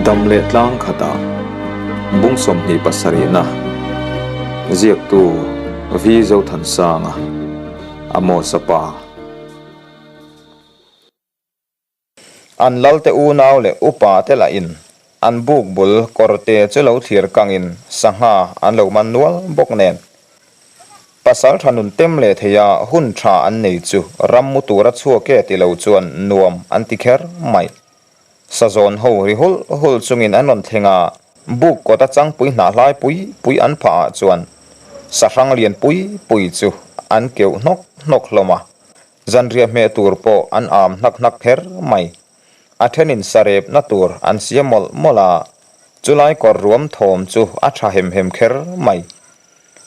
Dam leh tlang khatah bung 27 na ziaktu V Zothansanga Amos-a pa. An lalte unau leh upa te lahin an buk bul kawrte chu lo thlir kangin sangha an lo man nual bawk nen. Pasal tha nun tem leh theia hun tha an nei chu ram mu tura chhuak e ti lo chuan nuam an ti kher mai. Sazawn ho ri hulh hulh chungin an rawn thleng a, buk kawta changpui hnah hlai pui pui an phah ah chuan sahrang lian pui pui chu an keuh hnawk hnawk hlawm a. Zanriah hmeh tur pawh an am hnak hnak kher mai. A thenin sarepna tur an siam mawlh mawlh a, chulai kawr ruam thawm chu a tha hem hem kher mai.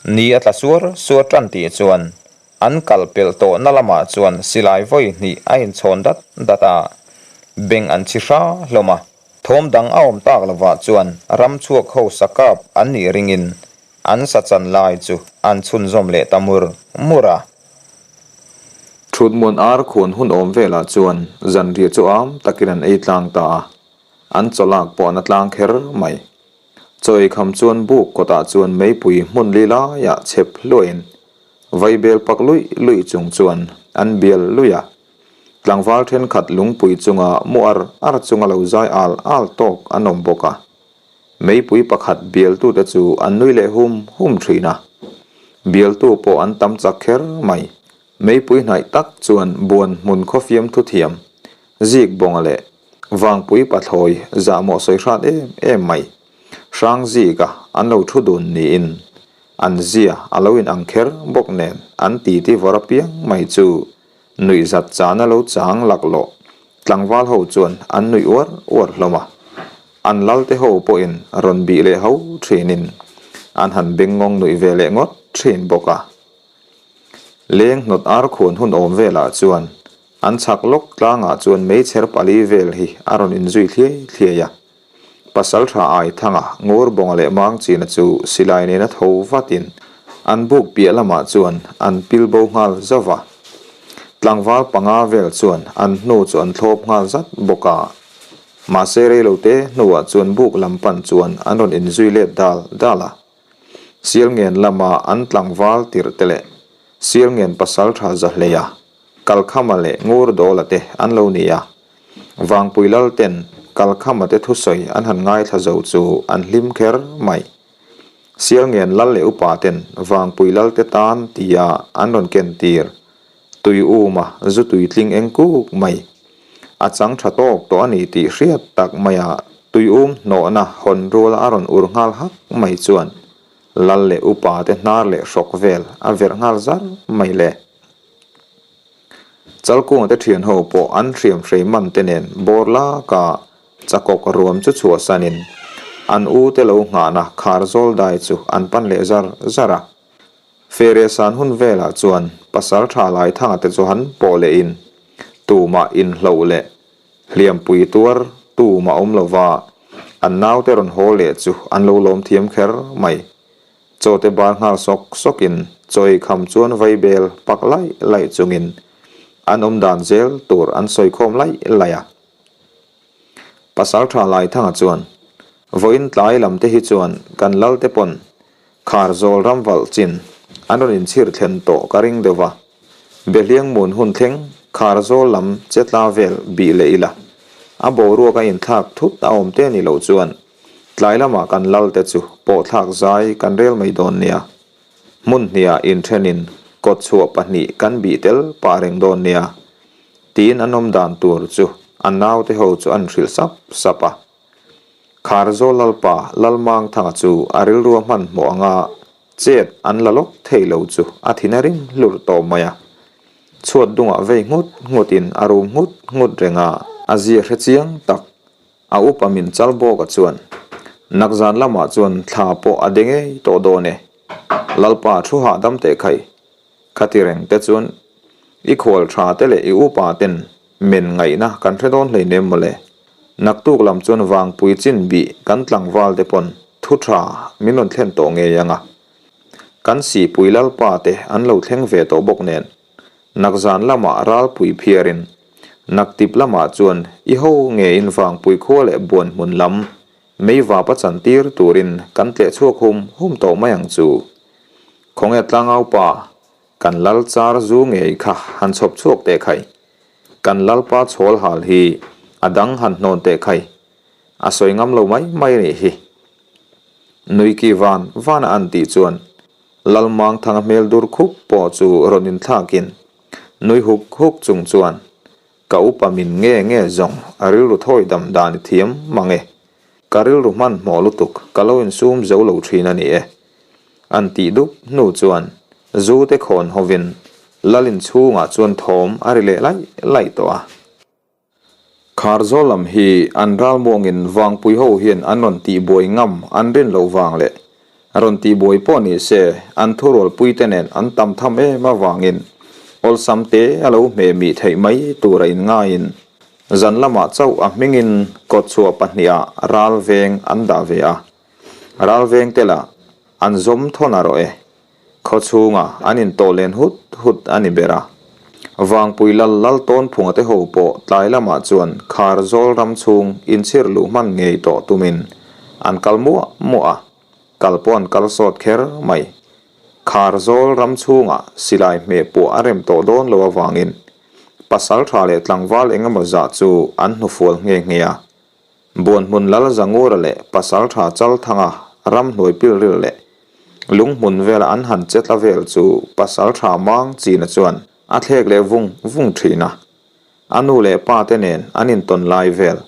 Ni a tla suar suar tan tih chuan an kal pelh tawhna lamah chuan silai vawi hnih a inchhawn dat dat a, beng an chhi hra hlawm a. Thawm dang a awm tak lovah chuan ram chhuak ho sakap an nih ringin An sa chan lai chu an chhunzawm leh ta mur mur a. Thutmuan ar khuan hun awm velah chuan zanriah chu am takin an ei tlang ta a, an chawlak pawh an a tlang kher mai. Chaw ei kham chuan buk kawtah chuan meipui hmun li laiah chhep hluahin vaibel pak luih luih chung chuan an bial luih a. Tlangval thenkhat lungpui chunga mu ar ar chunga lo zai al al tawk an awm bawk a. Meipui pakhat bialtute chu an nui leh hum hum thin a, bialtu pawh an tam chak kher mai. Meipui hnaih tak chuan buan hmun khawfiam thuthiam, zik bawnga leh vangpui pathlawi zahmawh sawi hrat em em mai. Hrang zika an lo thu dun niin an zia a lo inang kher bawk nen an titi vawr apiang mai chu nuihzat chana lo chang laklawh tlangval ho chuan an nuih uar uar hlawm a. An lalte ho pawhin rawn bih leh ho thinin an han bengngawng nuih ve leh ngawt thin bawk a. Leng hnawt ar khuan hun awm velah chuan an chhak lawk tlangah chuan meichher pali vel hi a rawn inzui thliai thliai a. Pasaltha Aithanga, Ngurbawnga leh Mangchina chu silai nena tho vatin an buk piah lamah chuan an pil bo nghal zauh va. Tlangval panga vel chuan an hnu chu an thlawp nghal zat bawk a. Mahse reilote hnuah chuan buk lam pan chuan an rawn inzui let dal dal a. Sialngen lama an tlangval tirh te leh Sialngen pasaltha Zahleia, Kalkhama leh Ngurdawla te an lo ni a. Vangpui lal ten Kalkhama te thusawi an han ngaithla zo chu an hlim kher mai. Sialngen lal leh upa ten Vangpui lal te tan tia an rawn ken tir Tui uma zu tui tling eng kuk mai. A chang tha tawk tawh a ni tih hriat tak maia tui um hnawhna hawn rual a rawn ur nghal hak mai chuan lal leh upa te hnar leh hrawk vel a verh nghal zar mai le. Chalkunga te thian ho pawh an hriam hrei man te nen bawr laka chakawk ruam chu chhuahsanin an u te lo nghahna khar zawl dai chu an pan leh zar zar a. Fere san hun velah chuan pasal tha lai thanga te chu han pawh leh in tumah inhloh leh hliampui tuar tumah awm lova an naute rawn haw leh chu an lo lawm thiam kher mai. Chaw te bar nghal sawk sawk in chaw ei kham chuan vaibel pak laih laih chungin an awm dan zel tur an sawi khawm laih laih a. Pasal tha lai thanga chuan vawiin tlai lam te hi chuan kan lal te pawn Khar zawl ram valh chin an rawn inchhir thlen tawh ka ring deuh va, Behliang mun hun thleng khar zawl lam che tla vel bih leh ila, a boruak a inthlak thut a awm te ni loh chuan tlai lamah kan lal te chu pawhthlak zai kan rel mai dawn nia. Hmun hniah inthenin kawtchhuah pahnih kan bih tel pah reng dawn nia, tiin an awm dan tur chu a naute ho chu an hrilh sap sap a. Kharzawl Lalpa Lalmangthanga chu a rilrua hmanhmawh anga chet an la lawk thei lo chu a thin a rim hlur tawh mai a. Chhuat dungah vei nghut nghutin a rum nghut nghut reng a. A zia hre chiang tak a upa min chal bawk a chuan nakzan lamah chuan thla pawh a de ngei tawh dawn e. Lalpa thu hahdam teh khai. Khati reng te chuan i khual tha te leh i upa ten Men ngaihna kan hre dawn hleinem mawle. Naktuk lam chuan vangpui chin bih kan tlangval te pawn thu tha min rawn thlen tawh ngei ang a. Kan sihpui lalpa te an lo thleng ve tawh bawk nen. Nakzan lamah ralpui phiarin naktip lamah chuan i ho ngeiin vangpui khua leh buan hmun lam. Meivap a chantir turin kan tleh chhuak hum hum tawh mai ang chu. Khawnge tlangaupa, kan lal char zu ngei kha han chhawp chhuak teh khai. Kan lalpa chhawl hal hi a dang han hnawn teh khai. A sawi ngam lo mai mai a nih hi. Nui ki van van a an tih chuan Lalmangthanga hmel dur khup pawh chu rawn inthlakin nui huk huk chung chuan Ka upa min nge nge zawng a rilru thawi dam dan i thiam mang e. Ka rilru hmanhmawh lutuk ka lo insum zo lo thin a ni e. An tih dup hnu chuan zu te khawn hovin lal inchhungah chuan thawm a ri leh laih laih tawh a. Kharzawl lam hi an ralmuangin vangpui ho hian an rawn tihbuai ngam an rin loh vang leh Rawn tihbuai pawh ni se, an thurualpuite nen an tam tham em avangin awlsam te a lo hmeh mih theih mai tur a inngaiin zan lamah chauh a hmingin kawtchhuah pahnihah ral veng an dah ve a. Ral veng te lah an zawm thawn a rawh e. Khaw chhunga an intawh len hut hut a ni ber a. Vangpui lal lal tawn phunga te ho pawh tlai lamah chuan khar zawl ram chhung inchhir luh hman ngei tawh tumin an kal muah muah a, kal pawh an kal sawt kher mai. Khar zawl ram chhungah silai hmeh puah a rem tawh dawn lo avangin pasal tha leh tlangval eng emaw zah chu an hnufual nghe nghe a. Buanhmun Lal Zangura leh Pasaltha Chalthanga ramhnuai pilril leh lunghmun vela an han che tla vel chu Pasaltha Mang China chuan a thlek leh vung vung thin a. A nu leh pa te nen an intawn lai vel,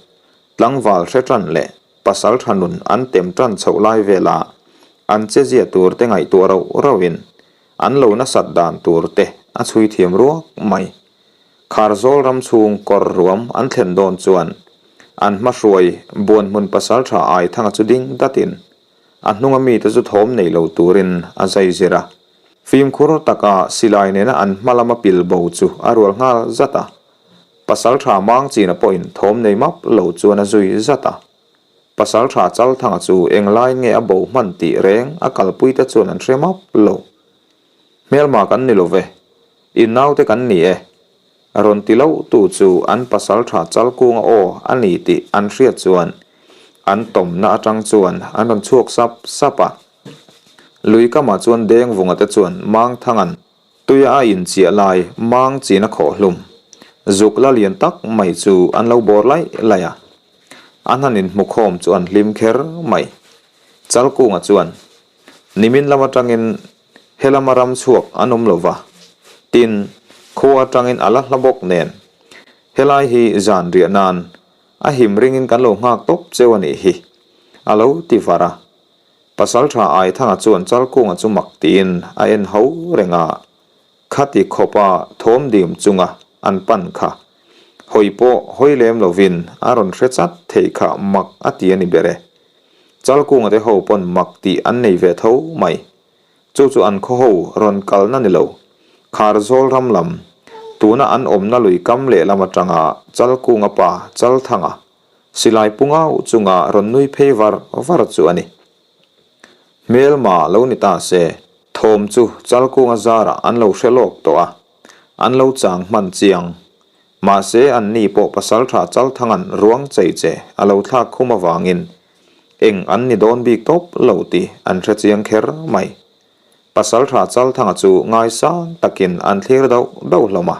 tlangval hre tan leh Pasaltha nun an tem tan chhoh lai vela an che zia tur te ngaihtuah rauh rauhin an lo nasat dan tur te a chhui thiam ruak mai. Kharzawl ram chhung kawr ruam an thlen dawn chuan an hmahruai Buanhmun pasaltha Aithanga chu ding datin a hnunga mite chu thawm nei lo turin a zai zir a. Fimkhur taka silai nena an hma lama pil bo chu a rual nghal zat a. Pasaltha Mangchina pawhin thawm nei map lo chuan a zui zat a. Pasaltha Chalthanga chu englai nge a bo hman tih reng a kalpuite chuan an hre map lo. Hmelma kan ni lo ve. I naute kan ni e. Rawn ti loh tu chu an pasal tha Chalkunga aw a ni tih an hriat chuan an tawmna atang chuan an rawn chhuak sap sap a. Lui kamah chuan Dengvunga te chuan Mangthangan tuia a inchiah lai Mang chin a khawh hlum zuk la lian tak mai chu an lo bawr laih laih a. An han inhmukhawm chu an hlim kher mai. Chalkunga chuan Nimin lam atangin helama ram chhuak an awm lo va, tin, khua atangin a la hla bawk nen. Helai hi zan riah nan a him ringin kan lo nghak tawp cheu a nih hi, a lo ti var a. Pasaltha Aithanga chuan Chalkunga chu mak tiin a en ho reng a, khati khawpa thawm dim chunga an pan kha hawi pawh hawi lem lovin a rawn hre chat thei kha mak a ti a ni ber e. Chalkunga te ho pawn mak tih an nei ve tho mai. Chu chu an khaw ho rawn kalna ni lo. Kharzawl ram lam, tuna an awmna lui kam lehlam atanga Chalkunga pa Chalthanga, silai pu ngau chunga rawn nui phei var var chu a ni. Hmelma lo ni ta se, thawm chu Chalkunga zarah an lo hre lawk tawh a, an lo chang hman chiang. Mahse, anni pawh pasaltha Chalthanga'n ruang chei che a lo thlak khum avangin eng an ni dawn bik tawp lo tih an hre chiang kher mai. Pasaltha Chalthanga chu ngaisang takin an thlir dauh dauh hlawm a.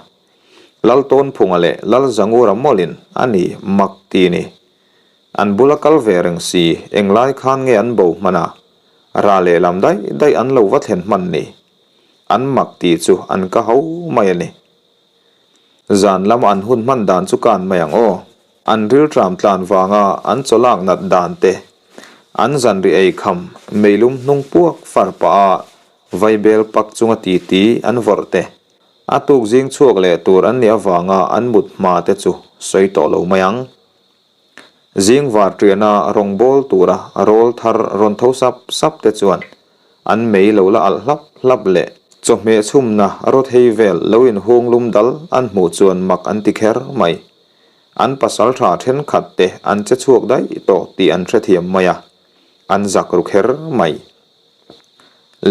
Laltawnphunga leh Lalzangura mawlin a ni mak ti ni. An bula kal ve reng si englai khan nge an bo hman a, ra lehlam daih daih an lo va thlen hman ni. An mak tih chu an ka ho mai a ni. Zan lama an hun hman dan chu kan mai ang aw. An rilṭam tlan vanga an chawlak nat dan te, an zanri ei kham meilum hnung puak far pah a vaibel pak chunga titi an vawrh te, a tuk zing chhuak leh tur an nih avanga an mut hma te chu sawi tawh lo mai ang. Zing var ṭiana rawngbâwl tura rawl thar rawn tho sap sap te chuan an mei lo la alh hlap hlap leh chawhmeh chhumna rawthei vel lo inhung lum dal an hmuh chuan mak an ti kher mai. An pasalṭha ṭhenkhat te an che chhuak daih tawh tih an hrethiam mai a, an zak ru kher mai.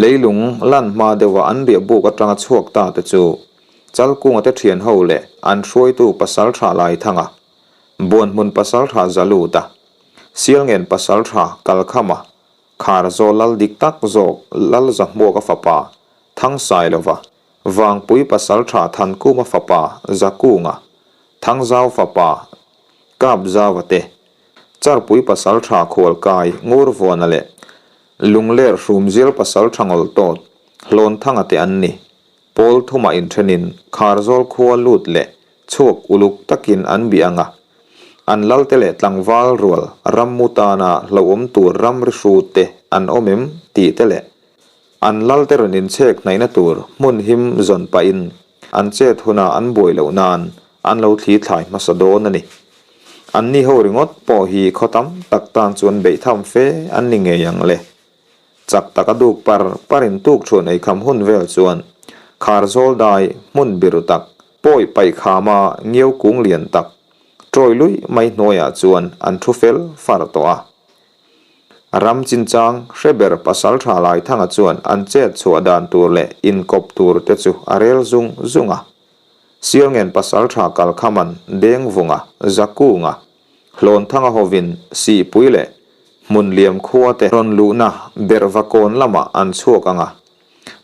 Leilung lan hma deuha an riah buk aṭanga chhuak ta te chu Chalkunga te ṭhianho leh an hruaitu pasalṭha Laithanga Buanhmun pasaltha Zaluta. Sialngen pasalṭha Kalkhama, Kharzaw lal dik tak zawk Lalzahmuaka fapa Thangsailova, Vangpui pasalṭha Thankuma fapa Zakunga, Thangzau fapa Kapzauva te, Charpui pasalṭha Khualkai Ngurvuana leh Lungler Hrumzial pasalṭha Ngawltawt Hlawnthanga te an ni. Pawl thumah inthenin Kharzawl khua lut leh chhuak uluk takin an bih ang a, an lalte leh tlangval rual rammu tana hlauhawm tur ramri hrut te an awm em tih te leh an lalte rawn inchhek hnaihna tur hmun him zawn pahin an chet huna an buai loh nan an lo thli thlai hmasa dawn a ni. Anni ho ringawt pawh hi khaw tam tak tan chuan beih tham fe an ni ngei ang le. Chak taka duk par parin tuk chhuan ei kham hun vel chuan khar zawl dai hmun biru tak, pawi paih khama ngiau kung lian tak, tawi luih mai hnuaiah chuan an thu fel far tawh a. Ram chinchang hre ber pasal tha Laithanga chuan an chet chhuah dan tur leh inkawp tur te chu a rel zung zung a. Sialngen pasal tha Kalkhaman Dengvunga, Zakunga, Hlawnthanga hovin Sihpui leh Hmunliam khua te rawn luhna Berhvakawn lamah an chhuak ang a.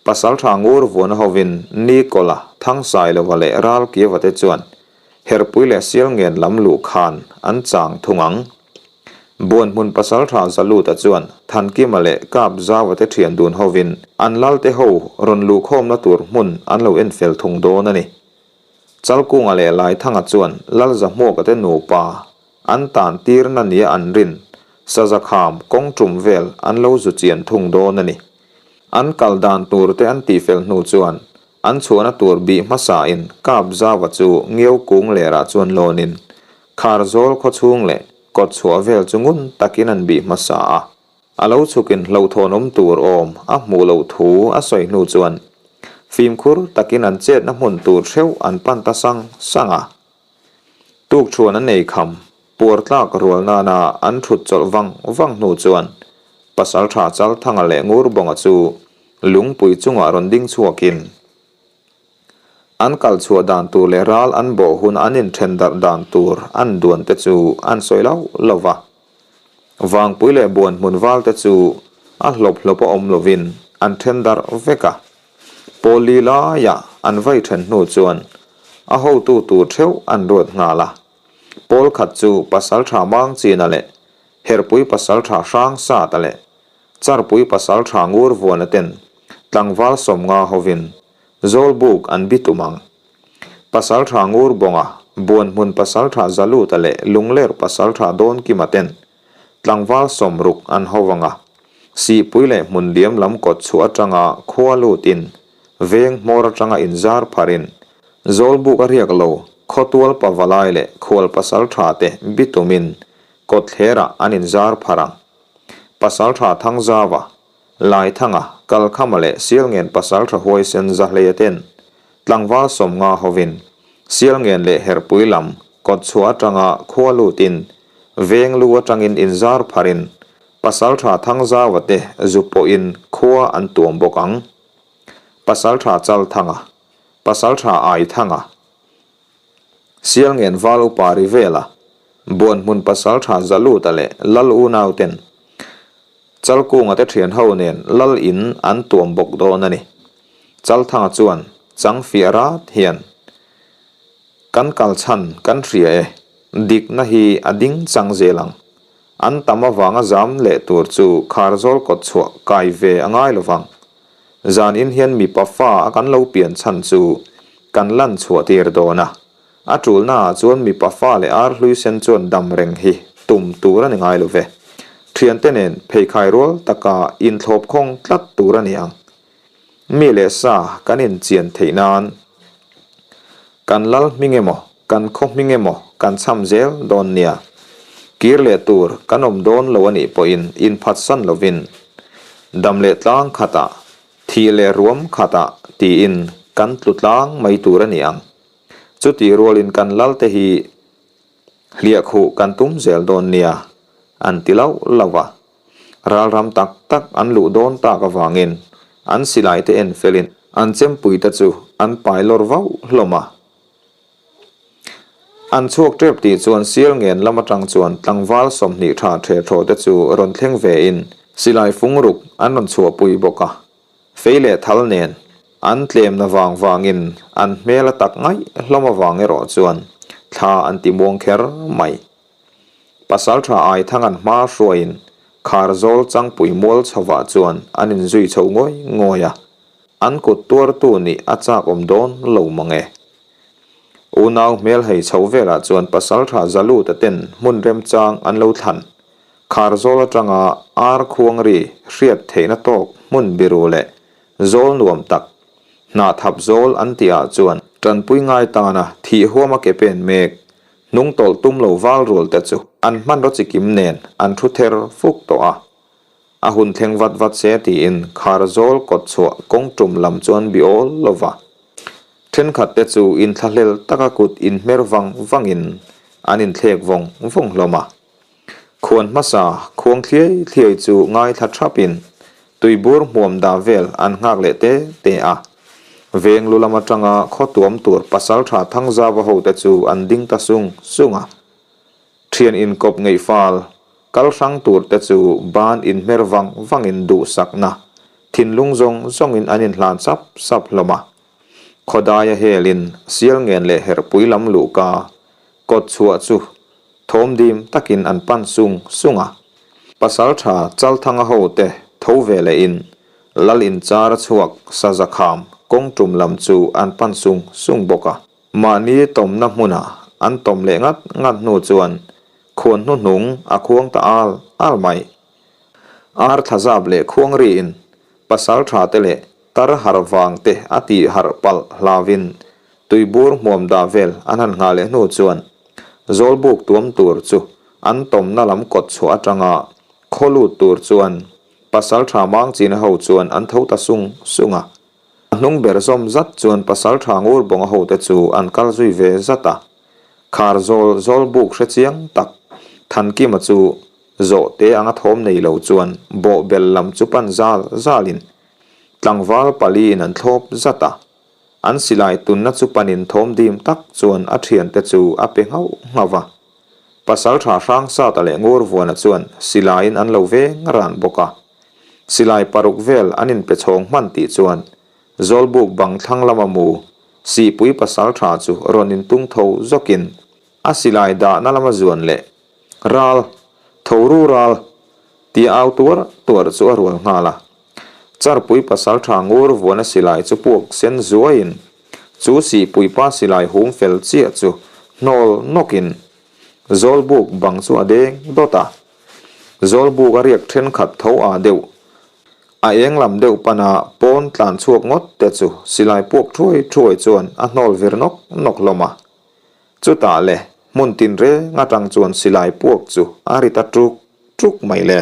Pasaltha Ngurvuana hovin Nikola, Thangsailova leh Ralkiava te chuan Herpui leh Sialngen lam luh khan an chang thung ang. Buanhmun Pasaltha Zaluta chuan Thankima leh Kapzaua te thian dun hovin an lalte ho rawn luhkhawmna tur hmun an lo enfel thung dawn a ni. Chalkunga leh Laithanga chuan Lalzahmuaka te nupa an tan tirna nia an rin Sazakham kawng tum vel an lo zu chian thung dawn a ni. An kal dan tur te an tihfel hnu chuan an chhuahna tur bih hmasain Kapzava chu Ngiau kung lerah chuan lawnin Kharzawl khawchhung leh kawtchhuah vel chu ngun takin an bih hmasa a. A lo chhukin hlauhthawn awm tur awm a hmuh loh thu a sawi hnu chuan fimkhur takin an chetna hmun tur hreuh an pan ta sang sang a. Tukṭhuan an ei kham, puar tlak rual nana an ṭhut chawlh vang vang hnu chuan Pasalṭha Chalthanga leh Ngurbawnga chu lungpui chungah rawn ding chhuakin An kal chhuah dan tur leh ral an bawh hun an inthen darh dan tur an duan te chu an sawi lo lo va. Vangpui leh buan hmun val te chu a hlawp hlawp a awm lovin an then darh vek a. Pawl li laiah an vai then hnu chuan a hotu tur theuh an ruat nghal a. Pawl khat chu Pasaltha Mangchina leh Herpui Pasaltha Hrangsata leh Charpui Pasaltha Ngurvuana ten tlangval sawmnga hovin Zawlbuk an bi tum ang. Pasaltha Ngurbawnga, Buanhmun Pasaltha Zaluta leh Lungler Pasaltha Dawnkima ten tlangval sawmruk an ho ang a, Sihpui leh Hmunliam lam kawt chhuah atanga khua lutin veng hmawr atanga inzar pharin Zawlbuk a riak lo khawtual pavalai leh khual pasaltha te bi tumin kawtthlerah an inzar phar ang. Pasaltha Thangzava, Laithanga, Kalkhama leh Sialngen pasaltha huaisen Zahleia ten tlangval sawmnga hovin Sialngen leh Herpui lam kawtchhuah atanga khua lutin veng lu atangin inzar pharin pasaltha Thangzaua te zu pawhin khua an tuam bawk ang. Pasaltha Chalthanga, Pasaltha Aithanga, Sialngen val upa ri vela Buanhmun pasaltha Zaluta leh Lal unau ten Chalkunga te thian ho nen Lal in an tuam bawk dawn a ni. Chalthanga chuan chang fiah rat hian, Kan kal chhan kan hria e, dikna hi a ding chang zel ang. An tam avanga zam leh tur chu Kharzawl kawt chhuah kai ve a ngai lovang. Zan in hian mipa fa a kan lo pian chhan chu kan lan chhuah tir dawn a. A tulnaah chuan mipa fa leh ar hlui sen chuan dam reng hi tum tur a ni ngai lo ve. Thiante nen pheikhai rual taka inthlawp khawng tlat tur a ni ang. Mi leh sa kan inchian theih nan kan lal hming emaw, kan khaw hming emaw kan cham zel dawn nia. Kir leh tur kan awm dawn lo a nih pawhin inphatsan lovin dam leh tlang khatah, thih leh ruam khatah tiin kan tlu tlang mai tur a ni ang. Chutih rualin kan lalte hi hliahkhuh kan tum zel dawn nia, an ti lauh lauh a. Ralram tak tak an luh dawn tak avangin an silai te en felin an chempui te chu an pai lawr vauh hlawm a. An chhuak tep tih chuan sial ngen lam atang chuan tlangval 20 tha the thaw te chu rawn thleng ve in silai fung ruk an rawn chhuahpui bawk a. Fei leh thal nen an tlemna vang vangin an hmel a tak ngaih hlawm avang erawh chuan thla an ti muang kher mai. Pasaltha Aithangan hma hruaiin Kharzawl changpui mual chhovah chuan an inzui chho ngawi ngawi a, an kut tuartu nih a chak awm dawn lo mang e. Unau hmel hei chho velah chuan Pasaltha Zaluta ten hmun remchang an lo thlan. Kharzawl atanga ar khuang ri hriat theihna tawk hmun biru leh zawl nuam tak, hnahthap zawl an tihah chuan tanpui ngai tana thih huama ke pen mek Hnung tawlh tum lo val rual te chu an hmanraw chi kim nen an thu ther fuk tawh a. A hun thleng vat vat se tiin khar zawl kawt chhuah kawng tum lam chuan bi awl lo va. Thenkhat te chu inthlahlel taka kut inhmer vang vangin an inthlek vawng vawng hlawm a. Khuan hmasa khuang thliai thliai chu ngaithla thapin tuibur hmuam dah vel an nghak leh te te a. Veng lu lam atanga khaw tuam tur pasaltha Thangzava hote chu an ding ta sung sung a. Thian inkawp ngeih fal kal hrang tur te chu ban inhmer vang vangin duhsakna thinlung zawng zawngin an inhlan sap sap hlawm a. Khawdaia helin Sialngen leh Herhpui lam luhka kawt chhuah chu Thawm dim takin an pan sung sung a. Pasaltha Chalthanga hote tho ve lehin Lal inchar a chhuak Sazakham kawng tum lam chu an pan sung sung bawk a. Mahni tawmna hmuna an tawm leh ngat ngat hnu chuan khuan hnuhnung a khuang ta al al mai. Ar thlazap leh khuang riin pasaltha te leh Tar harh vang te a tih harh palh hlauin tuibur hmuam dah vel an han nghah leh hnu chuan Zawlbuk tuam tur chu an tawmna lam kawt chhuah atanga khaw lut tur chuan Pasaltha Mangchina ho chuan an tho ta sung sung a. A hnung ber zawm zat chuan Pasaltha Ngurbawnga hote chu an kal zui ve zat a. Khar zawl Zawlbuk hre chiang tak Thankima chu zawhte anga thawm nei lo chuan bawhbel lam chu pan zal zalin Tlangval paliin an thlawp zat a, an silai tunna chu panin thawm dim tak chuan a thiante chu a pe nghauh nghauh va. Pasaltha Hrangsata leh Ngurvuana chuan silaiin an lo veng ran bawk a. Silai paruk vel an inpe chhawng hman tih chuan Zawlbuk bang thlang lama mu Sihpui pasaltha chu rawn intung tho zawkin a silai dahna lama zuan leh Ral! Tho ru ral! Tia au tuar tuar chu a rual nghal a. Charpui pasaltha ngur vuana silai chu puak sen zuaiin chu sihpuipa silai hum fel chiah chu hnawl nawkin Zawlbuk bang chu a deng dawt a. Zawlbuk a riak thenkhat tho ah deuh a eng lam deuh pana pawn tlan chhuak ngawt te chu silai puak thuai thuai chuan a hnawl vir nawk nawk hlawm a. Chutah le hmun tinreng atang chuan silai puak chu a ri ta tuk tuk mai le.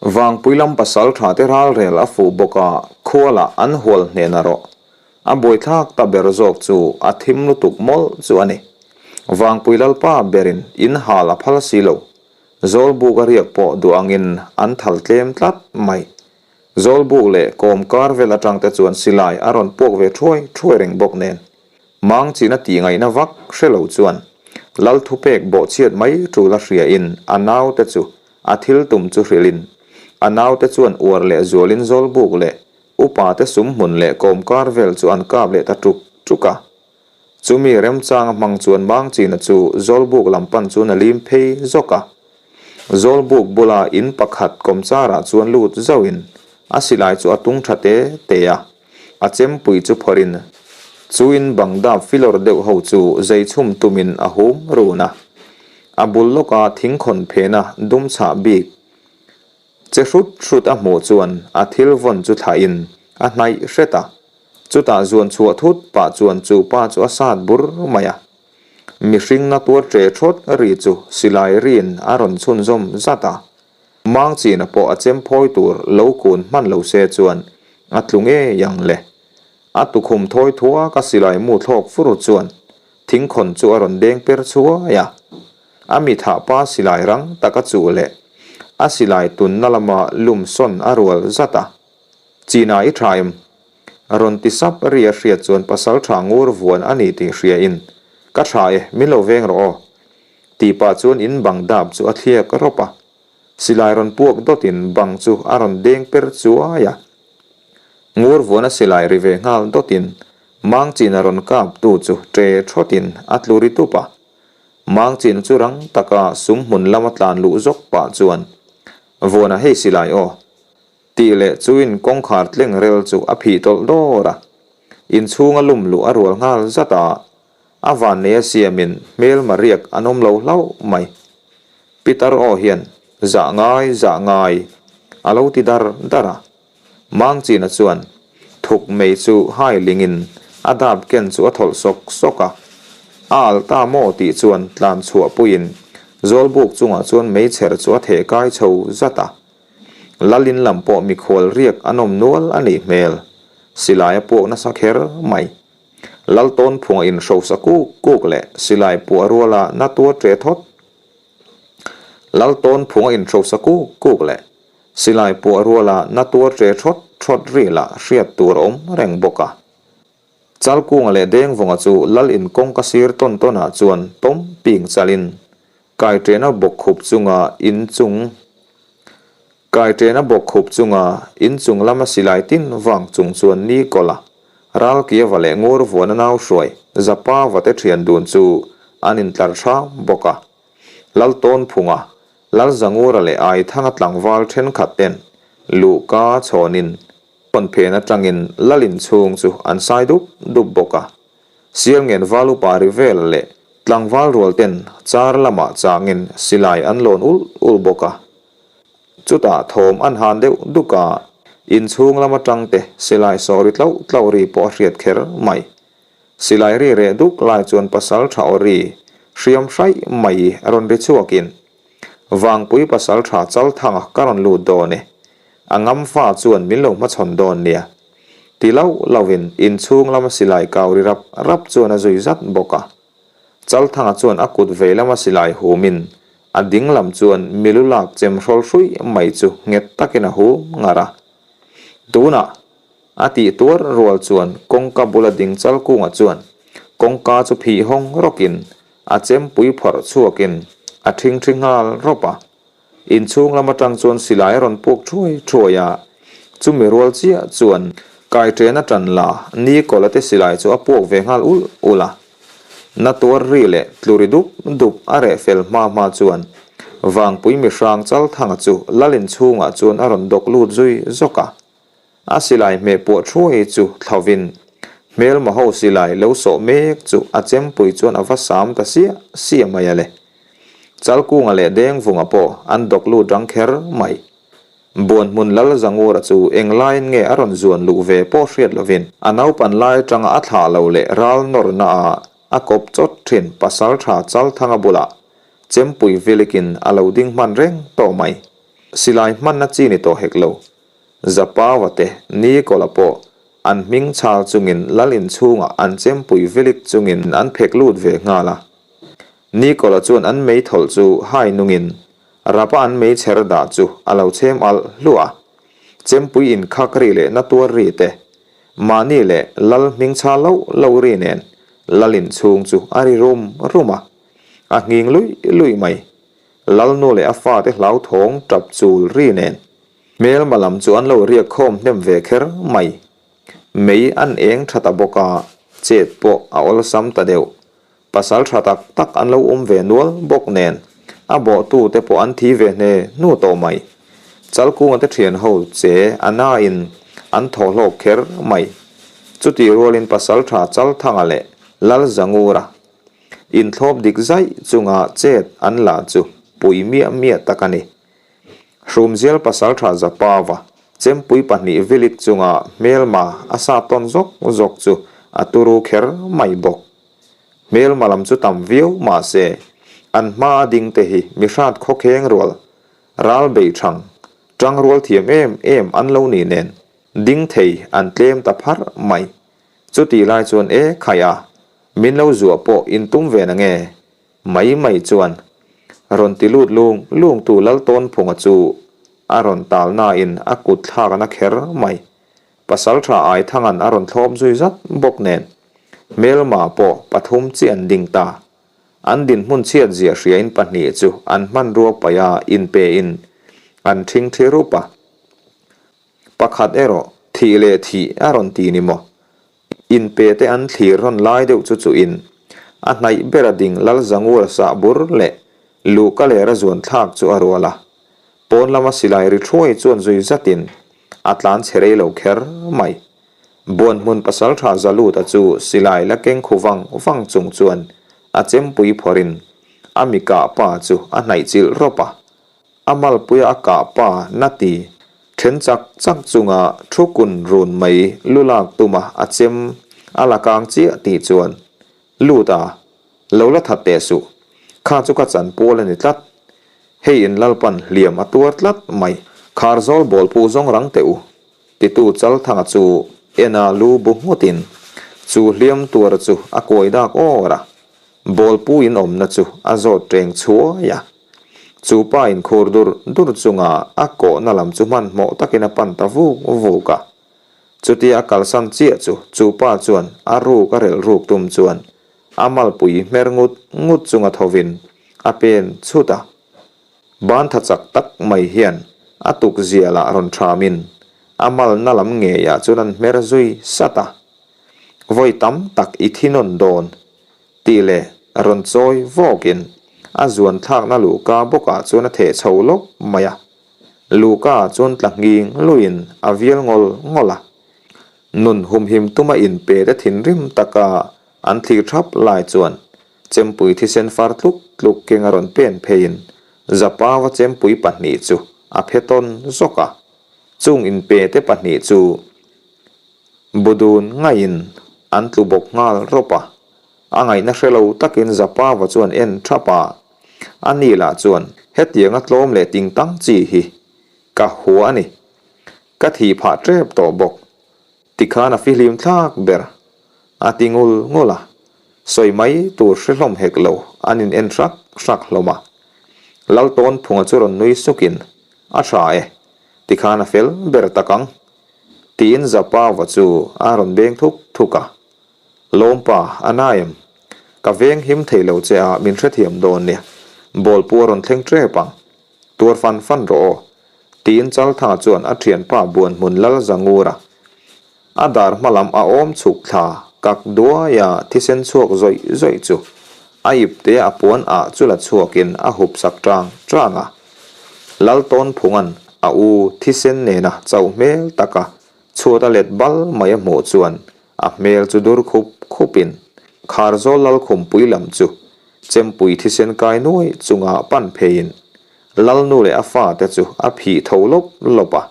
Vangpui lam pasal tha te ralrel a fuh bawk a, khualah an hual hnen a rawh. A buaithlak ta ber zawk chu a thim lutuk mawlh chu a ni. Vangpui lalpa berin in hal a phal si lo. Zawlbuk a riak pawh duh angin an thal tlem tlat mai. Zawlbuk leh kawmkar vel atang te chuan silai a rawn puak ve thuai thuai reng bawk nen. Mang china tih ngaihna vak hre lo chuan Lal thupek bawhchhiat mai tul a hria in a naute chu a thil tum chu hrilh in a naute chuan uar leh zual in zawlbuk leh upa te sum hmun leh kawmkar vel chu an kap leh ta tuk tuk a. Chumi remchang a hmang chuan Mang china chu zawlbuk lam pan chuan a lim phei zawk a. Zawlbuk bula in pakhat kawmchar ah chuan lut zauh in a silai chu a tung tha te te a. A chempui chu phawrhin chu in bang dap filawr deuh ho chu zei chhum tumin a hum run a. A bul lawka thingkhawn phena dum chhah bik che hrut hrut a hmuh chuan a thil vawn chu thlahin a hnaih hret a. Chutah zuan chhuah thut pah chuan chu pa chu a sat bur mai a. Mihring na tuar ṭe ṭhawt ri chu silai riin a rawn chhunzawm zat a. Mang china pawh a chem phawi tur lo kun hman lo se chuan a tlu ngei ang le. A tukhum thawi thuak a silai mu thlawk fur chuan thingkhawn chu a rawn deng per chhuai a. A mi thah pa silai rang tak a chuh leh a silai tunna lama lum sawn a rual zat a. China i tha em? Rawn ti sap ri a hriat chuan pasal tha ngur vuan a ni tih hria in. Ka tha e, min lo veng rawh aw. Tih pah chuan in bang dap chu a thliak rawp a. Silai rawn puak dawtin bang chu a rawn deng per chuai a. Ngur vuana silai ri ve nghal dawtin Mangchina rawn kap tu chu ṭe ṭhawtin a tlu ri tup a. Mangchina chu rang taka sum hmun lama tlan luh zawk pah chuan, Vuana hei silai aw. Tih leh chuin kawngkhar tleng rel chu a phih tawlh dawr a. Inchhunga lum luh a rual nghal zat a, a vannei a siamin hmelma riak an awm lo hlauh mai. Pitar aw hian, Zah ngai, zah ngai, a lo ti dar dar a. Mangchina chuan thuk mei chu hai lingin a dap ken chu a thawlh sawk sawk a. A alh ta maw tih chuan tlan chhuah puiin Zawlbuk chungah chuan meichher chu a theh kai chho zat a. Lalin lam pawh mikhual riak an awm nual a nih hmel. Silai a puak nasa kher mai. Laltawn phunga inhrosa kuk kuk leh silai puah ruala na tuar ṭe thawt. Laltawn phunga inhrosa kuk kuk leh silai puah ruala na tuar ṭe thawt thawt ri lah hriat tur a awm reng bawk a. Chalkunga leh Dengvunga chu Lal in kawngka sir tawn tawnah chuan tawm ping chalin Kaiṭena bawkkhup chunga in chung Kaiṭena bawkkhup chunga in chung lama silai tin vang chung chuan ni kawlh a, Ralkiava leh Ngurvuana nau hruai Zapa vate ṭhian dun chu an intlar hram bawk a. Laltawnphunga, Lalzangura leh Aithanga tlangval ṭhenkhat ten luhka chhawnin Hawn phen atangin Lalin chhung chu an sai dup dup bawk a. Sialngen val upa ri vel leh tlangval rual ten char lamah changin silai an lawn ulh ulh bawk a. Chutah thawm an han deuh duk a, inchhung lam atang te silai sawh ri tlauh tlauh ri pawh a hriat kher mai. Silai ri reh duk lai chuan pasal tha aw ri hriam hraih mai rawn ri chhuakin Vangpui pasal tha Chalthanga ka rawn lut dawn e. A ngam fa chuan min lo hmachhawn dawn nia. Ti lauh lauhin inchhung lama silai kau ri rap rap chuan a zui zat bawk a. Chalthanga chuan a kut vei lama silai humin a ding lam chuan milu lak chem hrawl hruih mai chu nghet takin a hum ngar a. Tunah a tih tuar rual chuan kawngka bula ding Chalkunga chuan kawngka chu phih hawng rawkin a chempui phawrh chhuakin a ṭhingṭhi nghal rawp a. Inchhung lam atang chuan silai a rawn puak thuai thuai a, chumi rual chiah chuan kaiṭen a ṭan la Nikola te silai chu a puak ve nghal ulh ulh a. Na tuar ri leh tlu ri dup dup a reh fel hma hma chuan Vangpui mihrang Chalthanga chu Lal inchhungah chuan a rawn dawk lut zui zawk a. A silai hmeh puah thuai chu thlauhin hmelma ho silai lo sawh mek chu a chempui chuan a va sam ta siah siah mai a le. Chalkunga leh Dengvunga pawh an dawk lut rang kher mai. Buanhmun Lal Zangura chu englaiin nge a rawn zuan luh ve pawh hriat lovin a naupan lai atanga a thlah lo leh ral nawrna ah a kawp chawt thin pasaltha Chalthanga bulah chempui vilikin a lo ding hman reng tawh mai. Silai hmanna chi ni tawh hek lo. Zapawa te Nikola pawh an hming chhal chungin Lal inchhungah an chempui vilik chungin an phek lut ve nghal a. Nikola chuan an meithawlh chu hai nungin rapa an meichher dah chu a lo chhem alh hluah a. Chempui inkhak ri leh na tuar ri te, mahni leh Lal hming chhal loh loh ri nen Lal inchhung chu a ri rum rum a, a nghing luih luih mai. Lalnu leh a fate hlauthawng tap chul ri nen Hmelma lam chu an lo riak khawm hnem ve kher mai. Mei an eng tha ta bawk a, chet pawh a awlsam ta deuh. Pasal tha tak tak an lo awm ve nual bawk nen, a bawhtu te pawh an thi ve hne hnu tawh mai. Chalkunga te thian ho che a nain an thaw hlawk kher mai. Chutih rualin pasal tha Chalthanga leh Lalzangura inthlawp dik zaih chunga chet an la chu pui miah miah tak a ni. Hrumzial pasaltha Zapava chempui pahnih vilik chunga hmelma a sa tawn zawk zawk chu a turu kher mai bawk. Hmelma lam chu tam viau mahse an hma a ding te hi mihrat khawkheng rual, ral bei thang, tang rual thiam em em an lo ni nen ding thei an tlem ta pharh mai. Chutih lai chuan e khaih a, min lo zuah pawh in tum ve na nge? Mai mai chuan rawn ti lut lung lung tu Laltawnphunga chu a rawn tal nain a kut thlak a na kher mai. Pasaltha Aithangan a rawn thlawp zui zat bawk nen. Hmelma pawh pathum chiah an ding ta. An dinhmun chhiat zia hriain pahnih chu an hmanrua paih a inpein an ṭhingṭhi rup a. Pakhat erawh thih leh thih a rawn ti ni maw? Inpe te an thlir rawn lai deuh chu chuhin a hnaih bera ding Lalzangura sah bur leh luhka lera zuan thlak chu a rual a. Pawn lama silai ri thuai chuan zui zatin a tlan chhe rei lo kher mai. Buanhmun pasaltha Zaluta chu silai la keng khu vang vang chung chuan a chempui phawrhin a mi kah pa chu a hnaih chilh rawp a. A malpuia a kah pa na ti then chak chak chunga thu kun run mai lu lak tuma a chem a la kang chiah tih chuan, Lut a, lo la that teh suh, kha chu ka chan pual a ni tlat. Hei in Lalpan hliam a tuar tlat mai. Kharzawl bawl pu zawng rang teh u, titu Chalthanga chu en a lu bu nghutin chu hliam tuar chu a kuai dak awr a. Bawlpu in awmna chu a zawt reng chhuai a. Chu pa in khur dur dur chunga a kawhna lam chu hmanhmawh takin a pan ta vuk vuk a. Chutia a kalsan chiah chu chu pa chuan a ruk a relh ruk tum chuan a malpui hmer ngut ngut chunga thovin a pen chhut a. Ban tha chak tak mai hian a tukzia lah rawn thamin a malna lam ngeiah chuan an hmer zui sat a. Vawi tam tak i thi nawn dawn tih leh rawn chawi vawkin a zuan thlakna luhka bawkah chuan a theh chho lawk mai a. Luhka ah chuan tla nghing luiin a vial ngawl ngawl a. Nun humhim tuma inpe te thinrim taka an thlir thap lai chuan chempui thisen far tluk tluk keng a rawn pen pheiin Zapava chempui pahnih chu a phe tawn zawk a. Chung inpe te pahnih chu Budun ngaiin an tlu bawk nghal rawp a, a ngaihna hre lo takin Zapava chuan en thap a, a ni lah chuan hetianga tlawm leh ting tang chi hi ka hua a ni, ka thih phah tep tawh bawk, tikhan a fihlim thlak ber a ti ngul ngul a, sawi mai tur hre hlawm hek lo an in en hrak hrak hlawm a, Laltawnphunga chu rawn nui sukin a tha e, tikhan a fel ber tak ang. Tiin Zapava chu a rawn beng thuk thuk a. Lawmpa, a na em? Ka veng him thei lo che a, min hrethiam dawn nia. Bawlpu a rawn thleng tep ang. Tuar fan fan rawh aw. Tiin Chalthanga chuan a thianpa Buanhmun Lal Zangura a dar hma lam a awm chhuk thla kak duai a thisen chhuak zawih zawih chu a ipte a puan ah chu la chhuakin a hup sak tang tang a. Laltawnphunga'n a u thisen nena chauh hmel taka chhuat a let bal mai a hmuh chuan a hmel chu dur khup khupin Kharzawl Lalkhumpui lam chu chempui thisen kai nuai chunga pan pheiin Lalnu leh a fate chu a phih tho lawp lawp a.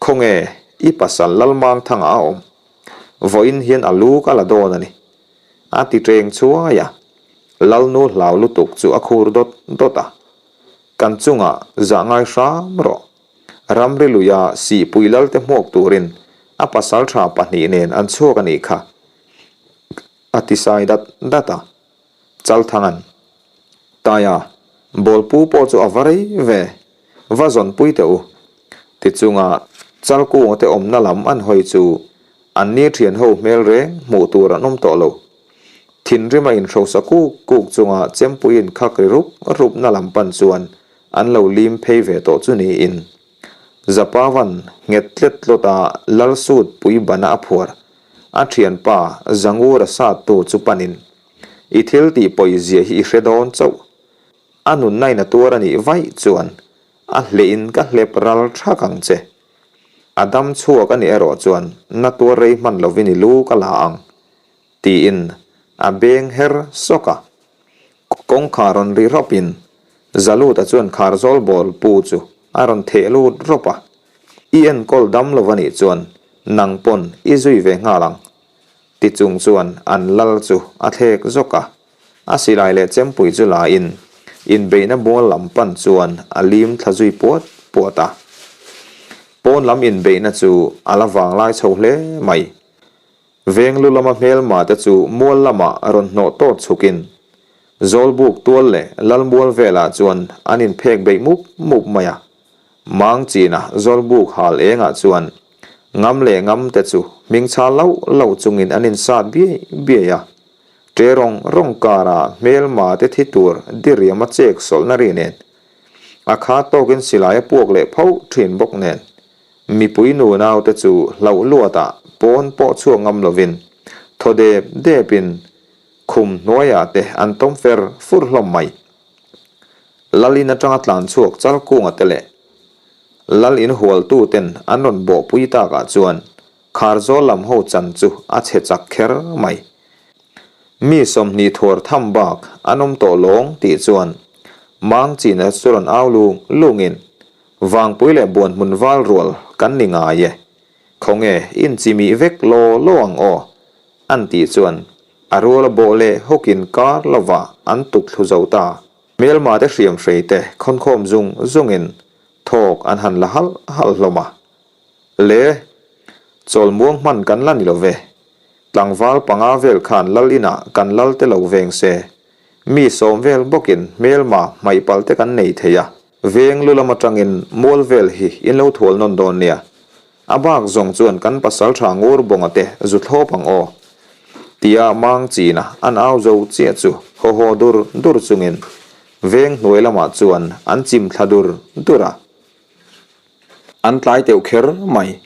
Khawnge i pasal Lalmangthanga a awm? Vawiin hian a lu ka la dawn a ni. A ti ṭeng chhuai a. Lalnu hlau lutuk chu a khur dawt dawt a. Kan chungah zah ngai hram rawh. Ramri luia sihpui lalte hmuak turin a pasalṭha pahnih nen an chhuak a nih kha, a ti sai dat dat a. Chalthanga'n, Taia, bawlpu pawh chu a va rei ve, va zawnpui teh u. Tichunga Chalkunga te awmna lam an hawi chu an ni ṭhianho hmel reng hmuh tur an awm tawh lo. Thinrim a inhrosa kuk kuk chunga chempui inkhak ri rup rupna lam pan chuan an lo lim phei ve tawh chu niin Zapavan nghet tlet tlawt a Lalsut pui bana a phuar a thianpa Zangura sattu chu panin I thil tih pawi zia hi i hre dawn chauh. A nunna in a tuar a nih vaih chuan a hleh in ka hlep ral thak ang che. A dam chhuak a nih erawh chuan na tuar rei hman lovin i lu ka la ang. Tiin a beng her sawk a. Kawngkhar rawn ri rawpin Zaluta chuan Kharzawl bawl pu chu a rawn theh lut rawp a. I enkawl dam lo a nih chuan nang pawn i zui ve nghal ang. Ti chung chuan an lal chu a thlek zawk a. A silai leh chempui chu la in inbeihna mual lam pan chuan a lim thla zui puat puat a. Pawn lam inbeihna chu a la vanglai chho hle mai. Veng lu lama hmelma te chu mual lamah rawn hnawh tawt chhukin Zawlbuk tual leh Lalmual velah chuan an inphek beih mup mup mai a. Mang china Zawlbuk hal engah chuan Ngam leh ngam te chu hming chhal lauh lauh chungin an insat biai biai a. Ṭe rawng rawng karah hmelma te thi tur diriam a chek sawlhna ri nen a khat tawkin silai a puak leh pho ṭhin bawk nen mipui nunau te chu hlauh luatah pawn pawh chhuak ngam lovin thaw dep depin khum hnuaiah te an tawm fer fur hlawm mai. Lal in atanga tlan chhuak Chalkunga te leh Lal in hualtu ten an rawn bawhpui takah chuan Kharzawl lam ho chan chu a chhe chak kher mai. Mi 20 thuar tham bak an awm tawh lawng tih chuan Mangchina chu rawn au lung lungin Vangpui leh Buanhmun val rual kan ni ngai e, khawnge inchimih vek law law ang aw an tih chuan a ruala bawh leh hawkin kar lova an tuk thlu zo ta. Hmelma te hriam hrei te khawnkhawm zung zungin thawk an han la halh halh hlawm a. Le, chawlmuang hman kan la ni lo ve. Tlangval panga vel khan lal inah kan lal te lo veng se. Mi 10 vel bawkin hmelma hmaih palh te kan nei thei a. Veng lu lam atangin mual vel hi in lo thual nawn dawn nia. A bak zawng chuan kan pasal tha ngur bawnga te zu thlawp ang aw. Tia mang china an au zo chiah chu haw haw dur dur chungin veng hnuai lamah chuan an chim thla dur dur a. An tlai teuh kher mai.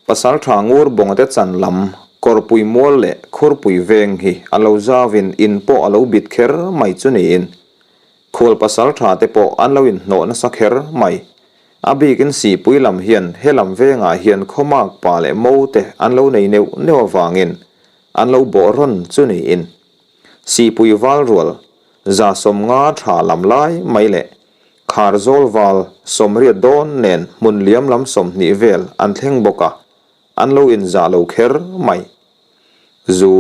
Pasal tha ngur bawnga te chan lam kawrpui mual leh khurpui veng hi a lo zauin in pawh a lo bit kher mai chu niin Khual pasal tha te pawh an lo inhnawh nasa kher mai. A bikin Sihpui lam hian he lam vengah hian khawmak pa leh mo te an lo nei neuh neuh avangin an lo bawh rawn chu niin Sihpui val rual 150 tha lam lai mai leh Kharzawl val 80 dawn nen hmun liam lam 20 vel an thleng bawk a, an lo inzah lo kher mai. Zu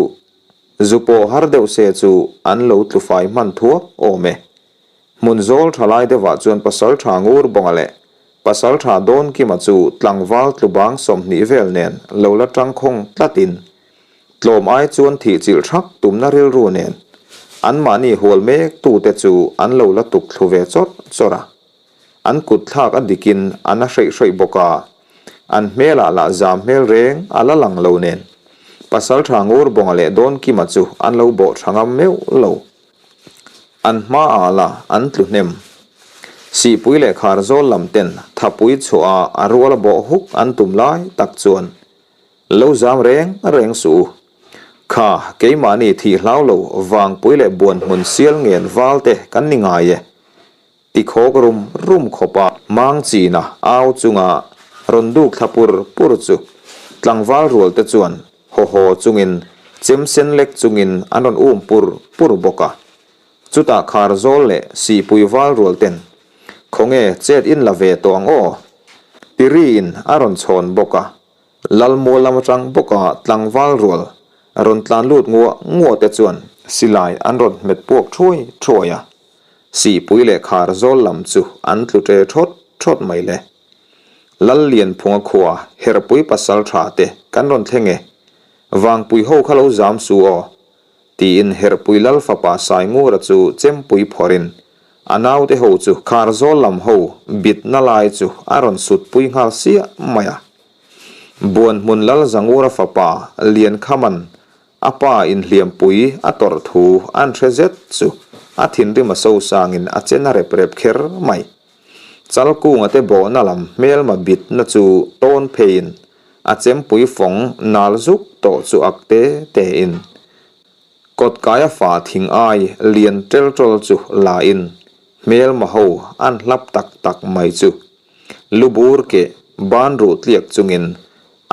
Zu pawh har deuh se chu an lo tlu fai hman thuak awm e. Hmun zawl tha lai deuhah chuan Pasaltha Ngurbawnga leh Pasaltha Dawnkima chu tlangval tlu bang 20 vel nen lo la tangkhawng tlatin tlawm ai chuan thih chilh thak tumna rilru nen anmahni hual mek tute chu an lo la tuk thlu ve chawrh chawrh a. An kut thlak a dikin a na hreih hreih bawk a, an hmelah lah zam hmel reng a la lang lo nen Pasaltha Ngurbawnga leh Dawnkima chu an lo bawh tha ngam meuh lo. An hmaah lah an tlu hnem. Sihpui leh Kharzawl lam ten thapui chhuah a ruala bawh huk an tum lai tak chuan lo zam reng reng suh u. Kha keimahni thih hlau lo Vangpui leh Buanhmun sial ngen val te kan ni ngai e. Tikhawk rum rum khawpa mang china au chunga rawn duk thla pur pur chu tlangval rual te chuan haw haw chungin chem sen lek chungin an rawn um pur pur bawk a. Chutah Kharzawl leh Sihpui val rual ten Khawnge chet in la ve tawh ang aw? Ti riin a rawn chhawn bawk a. Lalmual lam atang bawka tlangval rual rawn tlan lut nguah nguah te chuan silai an rawn hmet puak thuai thuai a. Sihpui leh Kharzawl lam chu an tlu ṭe ṭhawt ṭhawt mai le. Lallianphunga khua Herpui pasal ṭha te kan rawn thleng e. Vangpui ho kha lo zam su aw. Tiin Herpui Lal fapa Saingura chu chempui phawrhin a naute ho chu Kharzawl lam ho bitna lai chu a rawn sutpui nghal siah mai a. Buanhmun Lal Zangura fapa Liankhaman A pa inhliampui a tawrh thu an hre zet chu a thinrim a sosangin a chen a rep rep kher mai. Chalkunga te bawhna lam hmelma bitna chu tawn pheiin a chempui fawng nal zuk tawh chu ak te tein kawtkaia fa thing ai lian tel tawl chu la in hmelma ho an hlap tak tak mai chu lu bur keh ban ruh tliak chungin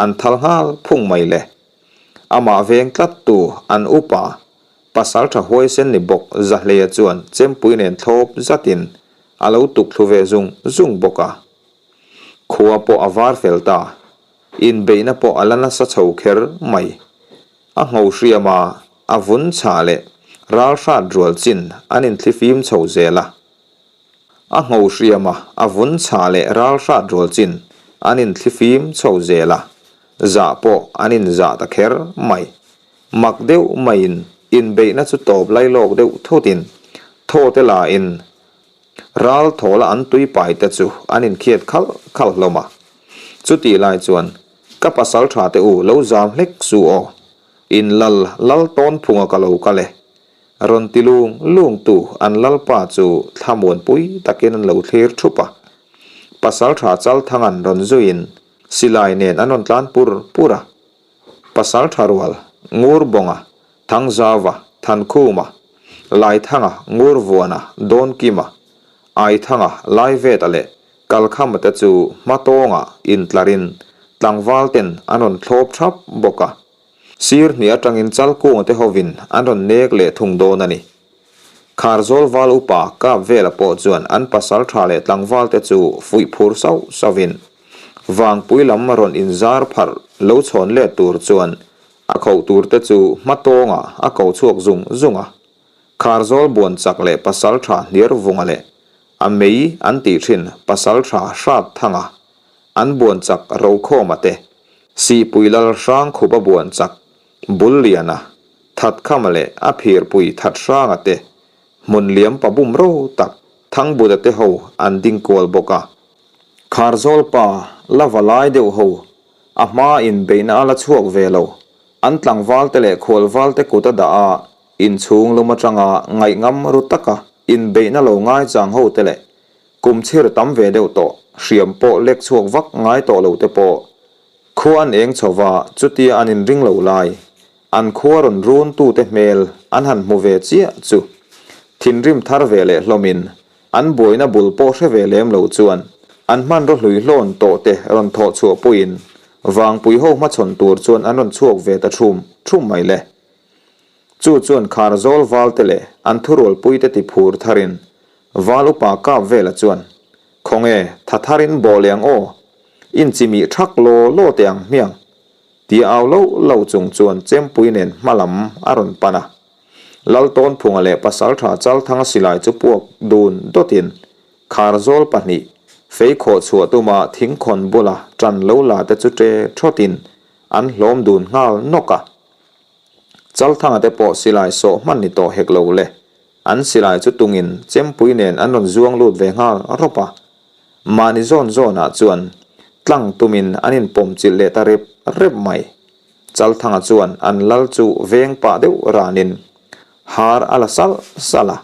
an thal nghal phung mai le. Amah veng tlattu an upa, pasal tha huaisen ni bawk Zahleia chuan chempui nen thlawp zatin a lo tuk thlu ve zung zung bawk a. Khua pawh a var fel ta, inbeihna pawh a la nasa chho kher mai. A ngho hriam a, a vun chhah leh ral hrat rual chin an inthlifim chho zel a. A ngho hriam a, a vun chhah leh ral hrat rual chin an inthlifim chho zel a, zah pawh an inzah ta kher mai. Mak deuh maiin inbeihna chu tawp lailawk deuh thutin thaw te lain ral thawla an tui pai te chu an inkhiat khalh khalh hlawm a. Chutih lai chuan. Ka pasalṭha te u lo zam hlek su aw. In lal lal tawn phunga ka lo kal e. Rawn ti lung lung tu an lalpa chu thlamuanpui takin an lo thlir thup a. Pasalṭha Chalthanga'n rawn zuiin silai nen an rawn tlan pur pur a. Pasalṭha rual Ngurbawnga, Thangzauva, Thankhuma, Laithanga, Ngurvuana, Dawnkima, Aithanga, Laiveta leh Kalkhama te chu hmatawngah intlarin tlangval ten an rawn thlawp thap bawk a. Sir hnih atangin Chalkunga te hovin an rawn nek leh thung dawn a ni. Kharzawl val upa kap vela pawh chuan an pasal tha leh tlangval te chu fuih phur sauh sauhin Vangpui lam rawn inzar pharh lo chhawn let tur chuan a khoh tur te chu hmatawngah a ko chhuak zung zung a. Kharzawl buan chak leh pasal tha hniar vunga leh A mei an tih thin Pasaltha Hrat Thanga an buan chak Rokhawma te, Sihpui Lal Hrangkhupa buan chak Bulliana, Thatkhama leh a phirpui Thathranga te, Hmunliam pa bum ro tak Thangbuta te ho an ding kual bawk a. Kharzawl pa la va lai deuh ho a hma in beihna a la chhuak ve lo, an tlangval te leh khualval te kut a dah a, Inchhung lum atanga ngaihngam ru taka inbeihna lo ngaichang ho te leh kum chhir tam ve deuh tawh hriam pawh lek chhuak vak ngai tawh lo te pawh khua an eng chho va, chutia an inring lo lai an khua rawn run tute hmel an han hmu ve chiah chu thinrim thar ve leh hlawmin an buaina bul pawh hre ve lem lo chuan an hmanraw hlui hlawn tawh te rawn thawh chhuah puiin vangpui ho hmachhawn tur chuan an rawn chhuak ve ta thum thum mai le. Chu chuan Kharzawl valte leh an thurualpuite ti phur tharin Val upa kap vela chuan, Khawnge, tha tharin bawh leh ang aw, inchimih thak law law teh ang hmiang, tia au loh loh chung chuan Chempui nen hma lam a rawn pan a. Laltawnphunga leh Pasaltha Chalthanga silai chu puak dun dawtin Kharzawl pahnih fei khawh chhuah tuma thingkhawn bula ṭan lo la te chu ṭe ṭhawtin an hlawm dun nghal nawk a. Chalthanga te pawh silai sawh hman ni tawh hek lo le. An silai chu tungin chempui nen an rawn zuang lut ve nghal rawp a. Mahni zawn zawnah chuan tlang tumin an inpawm chilh leh ta rep rep mai. Chalthanga chuan an lal chu veng pah deuh ranin har a la salh salh a.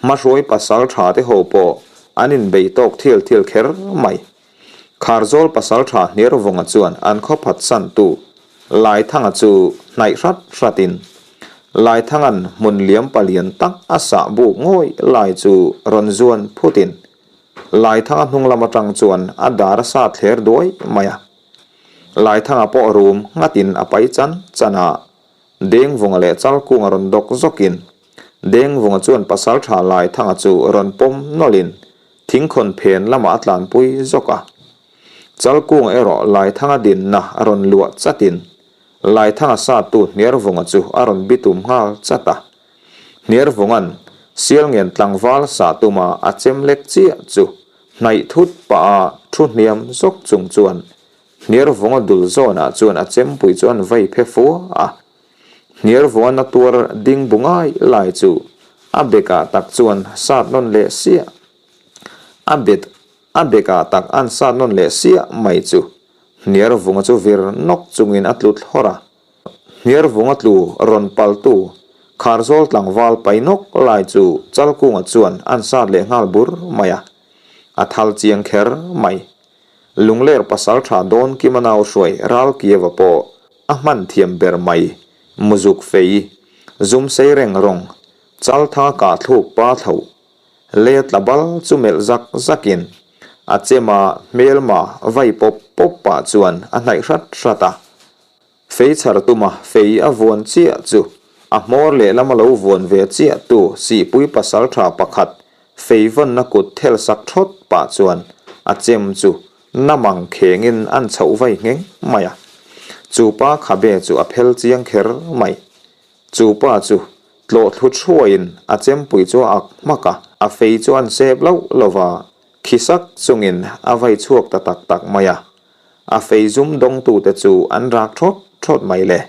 Hmahruai pasal tha te ho pawh an inbei tawk thil thil kher mai. Kharzawl pasal tha Hniarvunga chuan an khaw phatsantu Laithanga chu hnaih hrat hratin Laithanga'n hmun liam palian tak a sah buk ngawih lai chu rawn zuan phutin Laithanga hnung lam atang chuan a dar a sa thler duai mai a. Laithanga pawh rum nghatin a pai chan chan a, Dengvunga leh Chalkunga rawn dawk zawkin Dengvunga chuan Pasaltha Laithanga chu rawn pawm nawlhin thingkhawn phen lamah a tlanpui zawk a. Chalkunga erawh Laithanga dinna a rawn luah chatin Laithanga satu Hniarvunga chu a rawn bitum nghal chat a. Hniarvunga'n Sialngen tlangval sah tuma a chem lek chiah chu hnaih thut pah a thu hniam zawk chung chuan Hniarvunga dul zawnah chuan a chempui chu an vai phe fua a. Hniarvuan a tuar ding bu ngai lai chu a bekah tak chuan sat nawn leh siah a bet a bekah tak an sat nawn leh siah mai chu Hniarvunga chu vir nawk chungin a tlu thlawr a. Hniarvunga tlu rawn paltu Kharzawl tlangval pai nawk lai chu Chalkunga chuan an sat leh nghal bur mai a, a thal chiang kher mai. Lungler pasaltha dawn Kima nau hruai Ralkieva pawh a hman thiam ber mai, muzuk fei, zum sei reng rawng, chalthanga kah thluk pa thlo, lei a tla bal chu melh zak zakin a chema hmelma vai pawp pawp pah chuan a hnaih hrat hrat a. Fei chhar tuma fei a vuan chiah chu a hmawr lehlam a lo vuan ve chiah tu Sihpui pasaltha pakhat fei vawnna kut thel sak thawt pah chuan a chem chu namang khengin an chhoh vai ngheng mai a. Chu pa khabe chu a phel chiang kher mai. Chu pa chu tlawh thlu thuaiin a chempui chu a ak hmak a, a fei chu an sep loh lova khi sak chungin a vai chhuak ta tak tak mai a. A fei zum dawngtute chu an rak thawt thawt mai le.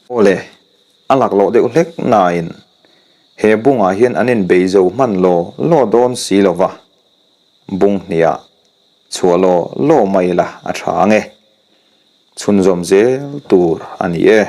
Aw le, a laklawh deuh hlek nain he bungah hian an inbei zo hman law law dawn si lo va, bung hniah. Chhuah law law mai la a tha ang e. Chhunzawm zel tur a ni e.